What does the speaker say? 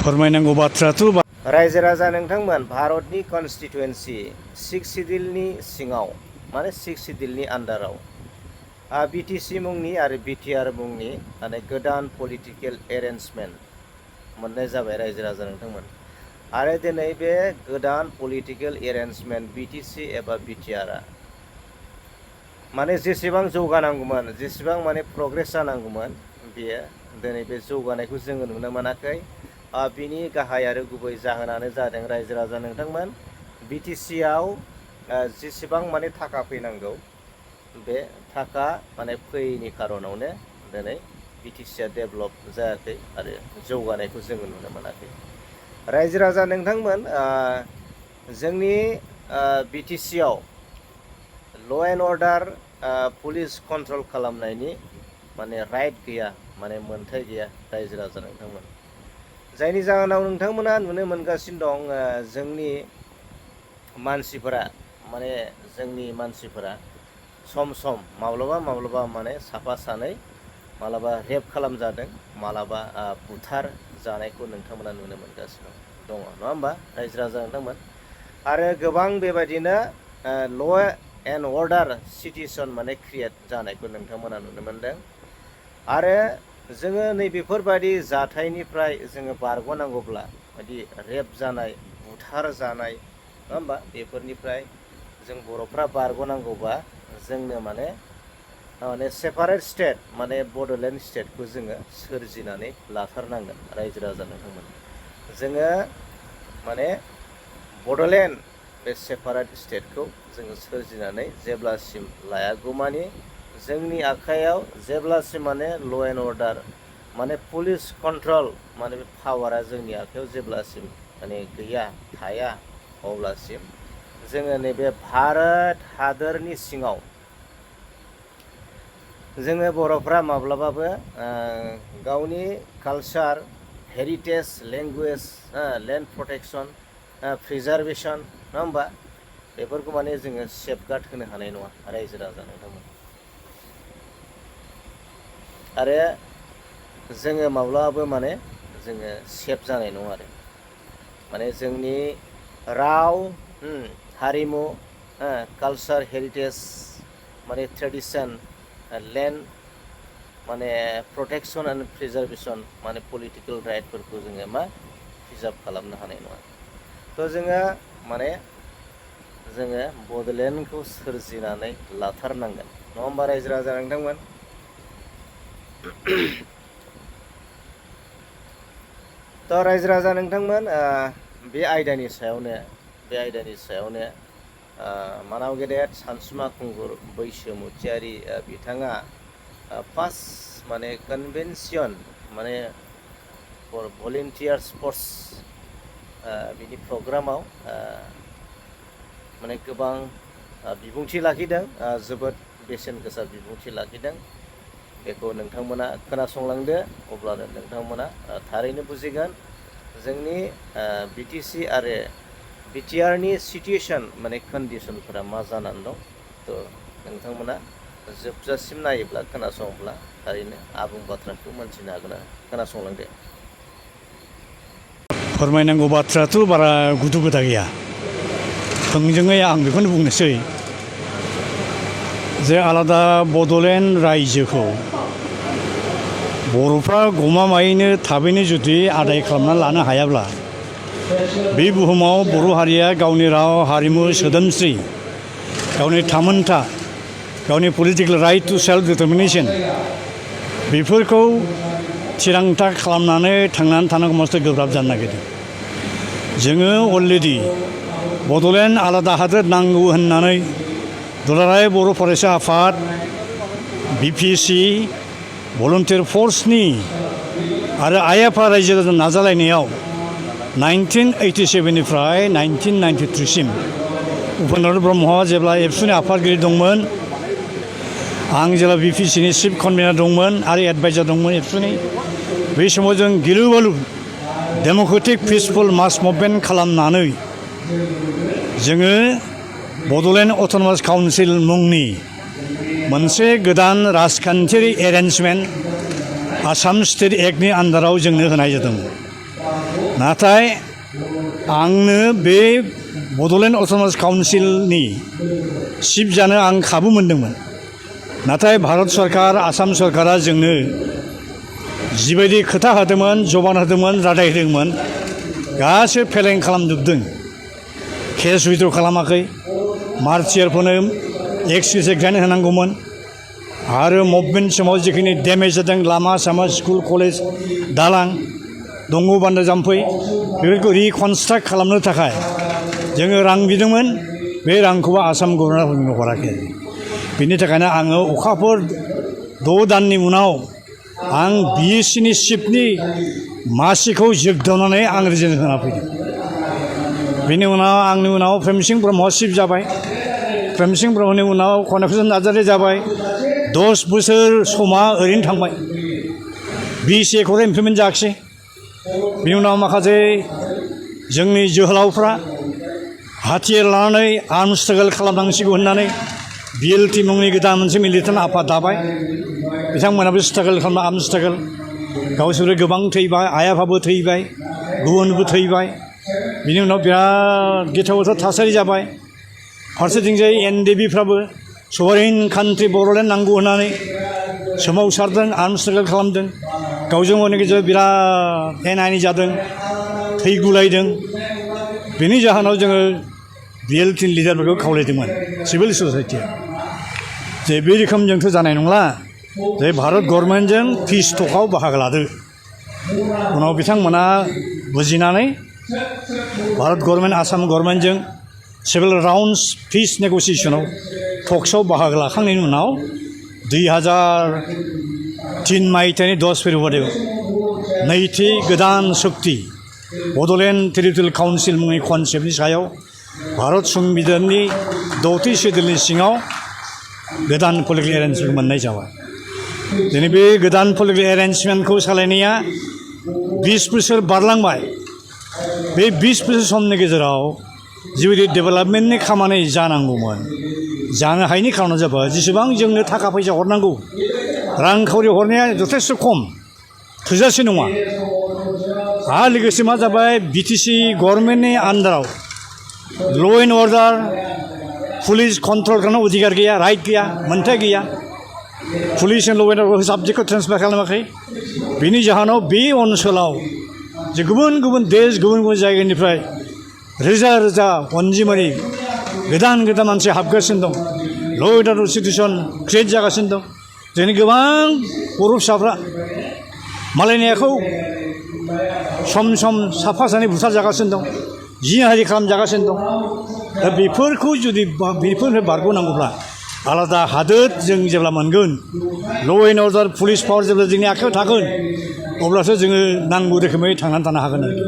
फोरमायनांगौ बाथ्राथ' रायजो राजा नोंथांमोन भारतनि कनस्टिटुएन्सि 6 सिडिउलनि सिङाव माने 6 सिडिउलनि आन्डाराव बिटिसि मुंनि आरो बिटिआर मुंनि माने गोदान पलिटिकेल एरेन्जमेन्ट मोननाय जाबाय रायजो राजा नोंथांमोन। आरो दिनै बे गोदान पलिटिकेल एरेन्जमेन्ट बिटिसि एबा बिटिआरआ माने जेसेबां जौगानांगौमोन जेसेबां माने प्रग्रेस जानांगौमोन बेयो दिनै बे जौगानायखौ जोङो नुनो मोनाखै। बिनि गाहाय आरो गुबै जाहोनानो जादों रायजो राजा नोंथांमोन बिटिसिआव जेसेबां माने थाखा फैनांगौ बे थाखा माने फैयैनि खारनावनो दिनै बिटिसिआ डेभेलप जायाखै आरो जौगानायखौ जोङो नुनो मोनाखै। रायजो राजा नोंथांमोन जोंनि बिटिसिआव ल' एन्ड अर्डार पुलिस कन्ट्रल खालामनायनि माने राइट गैया माने मोन्थाय गैया रायजो राजा नोंथांमोन। जायनि जाहोनाव नोंथांमोना नुनो मोनगासिनो दं जोंनि मानसिफोरा माने जोंनि मानसिफोरा सम सम माब्लाबा माने साफा सानै मालाबा रेप खालामजादों मालाबा बुथार जानायखौ नोंथांमोना नुनो मोनगासिनो दङ नङा होमबा रायजो राजा नोंथांमोन। आरो गोबां बेबायदिनो ल' एन्ड अर्डार सिटुएसन माने क्रिएट जानायखौ नोंथांमोना नुनो मोनदों। आरो जोङो नैबेफोरबायदि जाथायनिफ्राय जोङो बारग'नांगौब्ला बायदि रेप जानाय बुथार जानाय नङा होमबा बेफोरनिफ्राय जों बर'फ्रा बारग'नांगौबा जोंनो माने सेपारेट स्टेट माने बड'लेण्ड स्टेटखौ जोङो सोरजिनानै लाथारनांगोन रायजो राजा नोंथांमोन। जोङो माने बड'लेण्ड बे सेपारेट स्टेटखौ जोङो सोरजिनानै जेब्लासिम लायागौमानि जोंनि आखायाव जेब्लासिम माने ल' एन्ड अर्डार माने पुलिस कन्ट्रल माने बे पावारा जोंनि आखायाव जेब्लासिम माने गैया थाया अब्लासिम जोङो नैबे भारत हादरनि सिङाव जोङो बर'फ्रा माब्लाबाबो गावनि culture heritage language land protection preservation नङा होमबा बेफोरखौ माने जोङो सेफगार्ड होनो हानाय नङा रायजो राजा नोंथांमोन। आरो जोङो माब्लाबाबो माने जोङो सेफ जानाय नङा आरो माने जोंनि राव हारिमु कालचार हेरिटेज माने ट्रेडिसन लेन्ड माने प्रटेक्सन एन्ड प्रिजार्भेसन माने पलिटिकेल राइटफोरखौ जोङो मा प्रिजार्भ खालामनो हानाय नङा। थ' जोङो माने जोङो बड'लेण्डखौ सोरजिनानै लाथारनांगोन नङा होमबा रायजो राजा नोंथांमोन। थ' रायजो राजा नोंथांमोन बे आयदानि सायावनो मानाव गेदेर सानसुमा खुंगुर बैसोमुथियारि बिथाङा फार्स्ट माने कनभेनसन माने फर भलेन्टियार्स फर्स बिनि प्रग्रामाव माने गोबां बिबुंथि लाखिदों जोबोद बेसेन गोसा बिबुंथि लाखिदों। बेखौ नोंथांमोना खोनासंलांदो अब्लानो नोंथांमोना थारैनो बुजिगोन जोंनि बिटिसि आरो बिटिआरनि सिटुएसन माने कन्डिसनफोरा मा जानानै दं। थ' नोंथांमोना जोबजासिम नायोब्ला खोनासङोब्ला थारैनो आबुं बाथ्राखौ मोनथिनो हागोन आरो खोनासंलांदो। फोरमायनांगौ बाथ्राथ' बारा गुदु गोदा गैया थोंजोङै आं बेखौनो बुंनोसै जे आलादा बड'लेण्ड रायजोखौ बर'फ्रा गमामायैनो थाबैनो जुदि आदाय खालामना लानो हायाब्ला बे बुहुमाव बर' हारिया गावनि राव हारिमु सोदोमस्रि गावनि थामोनथा गावनि पलिटिकेल राइट टु सेल्फ डिटारमिनेसन बेफोरखौ थिरांथा खालामनानै थांनानै थानांगौ मस्थ' गोब्राब जानो नागिरदों। जोङो अलरेडि बड'लेण्ड आलादा हादोर नांगौ होननानै दुलाराय बर' फरायसा आफाद बिपिएसि भलुन्टियार फर्सनि आरो आइ-आफा रायजो राजा नाजालायनायाव 1987निफ्राय 1993सिम उपेन्द्रनाथ ब्रह्मआ जेब्ला एबसुनि आफादगिरि दंमोन आं जेब्ला बिपिएसिनि चिफ कनभेनार दंमोन आरो एडभाइजार दंमोन एबसुनि बै समाव जों गिलु बालु डेम'क्रेटिक पिसफुल मास मुभमेन्ट खालामनानै जोङो बड'लेण्ड अट'नमास काउन्सिल मुंनि मोनसे गोदान राजखान्थियारि एरेन्जमेन्ट आसाम स्टेट एक्टनि आन्दाराव जोंनो होनाय जादोंमोन। नाथाय आंनो बे बड'लेण्ड अट'नमास काउन्सिलनि चिफ जानो आं खाबु मोनदोंमोन। नाथाय भारत सरकार आसाम सरकारा जोंनो जिबायदि खोथा होदोंमोन, जबान होदोंमोन, रादाय होदोंमोन, गासै फेलें खालामजोबदों। केस उइथ्र' खालामाखै, मार्चियारफोरनो एक्सक्यूज एग्जाइन होनांगौमोन आरो मुभमेन्ट समाव जिखिनि डेमेज जादों लामा सामा स्कुल कलेज दालां दंग' बान्दो जाम्फै बेफोरखौ रिकनस्ट्राक्ट खालामनो थाखाय जोङो रां बिदोंमोन। बे रांखौबो आसाम गभर्नमेन्टआ हराखै। बिनि थाखायनो आङो अखाफोर 6 दाननि उनाव आं BScनि चिफनि मासिखौ जोगदावनानै आं रिजाइन होना फैदों। बिनि उनाव आंनि उनाव प्रेमसिं ब्रह्मआ चिफ जाबाय। प्रेमसिं ब्रह्मनि उनाव कनकचन्द्र नार्जारि जाबाय। 10 बोसोर समा ओरैनो थांबाय। BCAखौल' इमप्लिमेन्ट जायाखिसै। बिनि उनाव माखासे जोंनि जोहोलावफ्रा हाथियार लानानै आर्म स्ट्रागल खालामनांसिगौ होननानै BLT मुंनि गोदान मोनसे मिलिटेन्ट आफाद दाबाय। बिथांमोनाबो स्ट्रागल खालामना आर्म स्ट्रागल गावसोरो गोबां थैबाय, आइ आफाबो थैबाय, गुबुनबो थैबाय। बिनि उनाव बिराद गिथाव बाथाव थासारि जाबाय। फारसेथिंजाय NDBफ्राबो सभारेन कान्ट्रि बड'लेण्ड नांगौ होननानै सोमावसारदों, आर्म स्ट्रागल खालामदों। गावजों गावनि गेजेराव बिराद एना-एनि जादों, थैगुलायदों। बेनि जाहोनाव जोङो BLT लिडारफोरखौ खावलायदोंमोन सिभिल ससाइटिया जे बे रोखोमजोंथ' जानाय नंला, जे भारत गभर्नमेन्टजों पिस टकआव बाहागो लादो। उनाव बिथांमोना बुजिनानै भारत गभर्नमेन्ट आसाम गभर्नमेन्टजों सेभेरेल राउन्डस पिस नेगसिएसनाव टक्सआव बाहागो लाखांनायनि उनाव 2003 मायथाइनि 10 फेब्रुवारियाव नैथि गोदान सुक्ति बड'लेण्ड टेरिटरियेल काउन्सिल मुंनि कनसेप्टनि सायाव भारत संबिधाननि 6थि शेड्युलनि सिङाव गोदान पलिटिकेल एरेन्जमेन्ट मोननाय जाबाय। दिनै बे गोदान पलिटिकेल एरेन्जमेन्टखौ सालायनाया 20 बोसोर बारलांबाय। बे 20 बोसोर समनि गेजेराव जिबायदि डेभेलपमेन्टनि खामानि जानांगौमोन, जानो हायैनि खारना जाबाय जेसेबां जोंनो थाखा फैसा हरनांगौ, रांखावरि हरनाया जथेस्थ' खम, थोजासे नङा। आरो लोगोसे मा जाबाय, BTC गभर्नमेन्टनि आन्दाराव ल' एन्ड अर्डार पुलिस कन्ट्रल खालामनो अधिकार गैया, राइट गैया, मोन्थाय गैया। पुलिस एन्ड ल' एन्ड अर्डार साबजेक्टखौ ट्रेन्सफार खालामाखै। बेनि जाहोनाव बे ओनसोलाव जे गुबुन गुबुन देश, गुबुन गुबुन जायगानिफ्राय रोजा रोजा अनजिमानि गोदान गोदान मानसि हाबगासिनो दं। ल' एन्ड अर्डार सिटुएसन क्रिएट जागासिनो दं। जोंनि गोबां बर' फिसाफ्रा मालायनि आखौ सम सम साफा सानै बुथार जागासिनो दं, जिनाहारि खालामजागासिनो दं। दा बेफोरखौ जुदि बेफोरनिफ्राय बारग'नांगौब्ला आलादा हादोर जों जेब्ला मोनगोन, ल' एन्ड अर्डार पुलिस पावार जेब्ला जोंनि आखायाव थागोन, अब्लासो जोङो नांगौ रोखोमै थांनानै थानो हागोन आरोखि।